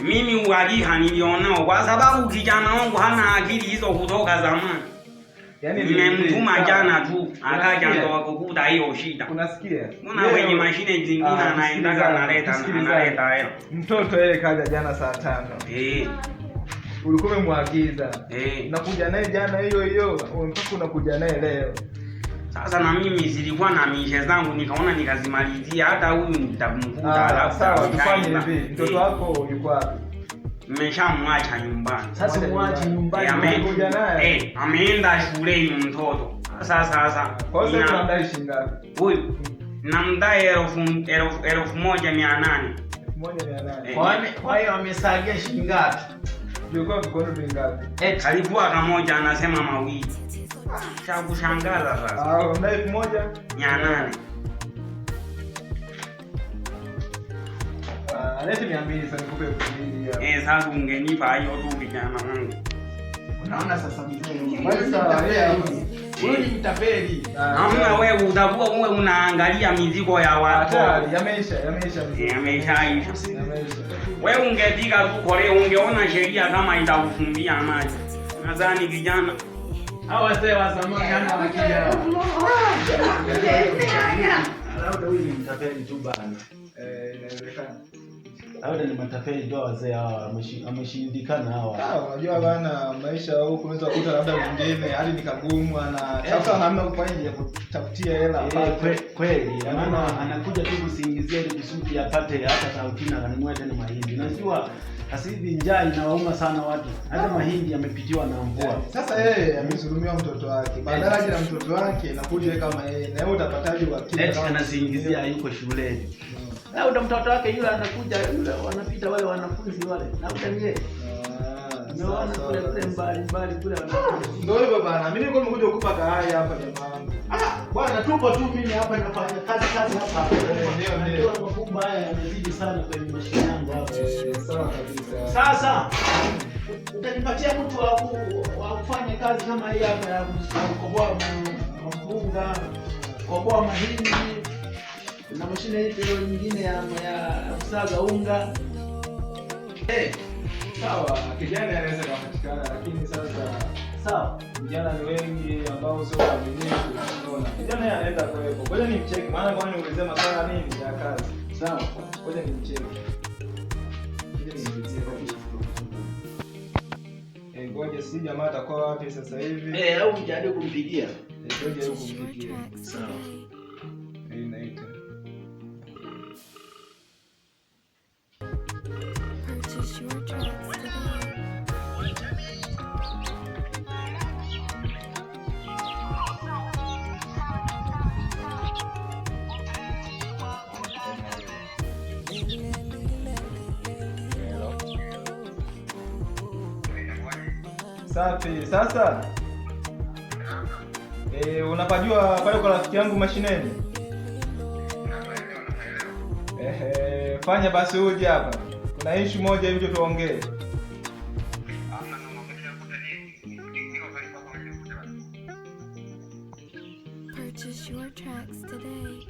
Mimi uhakika nilionao kwa sababu kijana wangu hana akili hizo kutoka zamani. Yaani Nimemtuma jana tu akaja Unasikia? ndo akukuta hiyo shida. Unasikia? Mbona kwenye mashine zingine Ah, anaendaga tusikilizane, analeta tusikilizane. analeta hela. Mtoto yeye kaja jana saa 5. Ulikuwa umemwagiza. Nakuja naye jana hiyo hiyo, mpaka unakuja naye leo. Sasa na mimi zilikuwa na mishe zangu nikaona nikazimalizia hata huyu nitamkuta alafu Sawa, tufanye nitaimba. hivi. Mtoto wako yuko wapi? Nimeshamwacha nyumbani. Sasa muache nyumbani. Unakuja naye? Ameenda shuleni mtoto. Sasa. Kwa hiyo sasa tunamdai shilingi ngapi? Huyu namdai 1800. 1800. Kwa hiyo amesagia shilingi ngapi? Vilikuwa vikono vingapi? Eti Alikuwa kamoja anasema mawili. Cha kushangaza sasa. Unamdai 1000? 800. Alete 200 sasa nikupe 2000 hapa. Sasa ungenipa hiyo tu kijana wangu. Unaona sasa mzee. Basi sawa, yeye hapa. Huyu ni mtapeli. Hamna, wewe utakuwa wewe unaangalia mizigo ya watu. Hatari, yameisha, yameisha mzee. Yameshaisha. Yameisha. Wewe ungepiga tu kore ungeona sheria kama itakufumbia maji. Nadhani kijana Hawa wazee wa zamani hana akili hao. Labda huyu ni mtapeli tu bana. Inawezekana. Labda ni matapeli tu wazee hawa wameshindikana hawa. Unajua bana maisha huku unaweza kukuta labda mwingine hali ni kagumu ana tafuta namna kufanya ya kutafutia hela apate. Kweli, maana anakuja tu kusingizia ili kusudi apate hata sautina akanunua tena mahindi. Unajua sasa hivi njaa inawauma sana watu. Hata mahindi yamepitiwa na mvua. Sasa yeye amezulumiwa mtoto wake. Badala yake na mtoto wake nakuja yeye kama yeye. Na wewe utapataje uhakika? Eti anasingizia yuko shuleni. Labda mtoto wake yule anakuja yule wanapita wale wanafunzi wale. Labda ni yeye. Umeona kule kule mbali mbali kule wanafunzi. Ndio hivyo bana. Mimi nilikuwa nimekuja kukupa kahaya hapa jamaa wangu. Bwana tuko tu mimi hapa nafanya kazi hapa. Ndio, ndio. Najua mafumbo haya yamezidi sana kwenye mashine yangu hapa. Sawa kabisa. Sasa utanipatia mtu wa kufanya kazi kama hii hapa ya kukoboa mpunga, kukoboa mahindi na mashine hii hiyo nyingine ya kusaga unga. Sawa, kijana anaweza kupatikana lakini sasa Sawa. vijana ni wengi ambao sio waaminifu. Unaona? Kijana yeye anaweza kuwepo. Ngoja nimcheki maana kwani niulize maswala nini ya kazi. Sawa. Ngoja nimcheki. Ngoja nimpitie. Ngoja si jamaa atakuwa wapi sasa hivi? Au ujaribu kumpigia. Ngoja huko kumpigia. Sawa. Inaita. Purchase your tracks today. Safi. Sasa unapajua pale kwa rafiki yangu mashineni? Fanya basi uje hapa. Kuna issue moja hivi tuongee. Purchase your tracks today.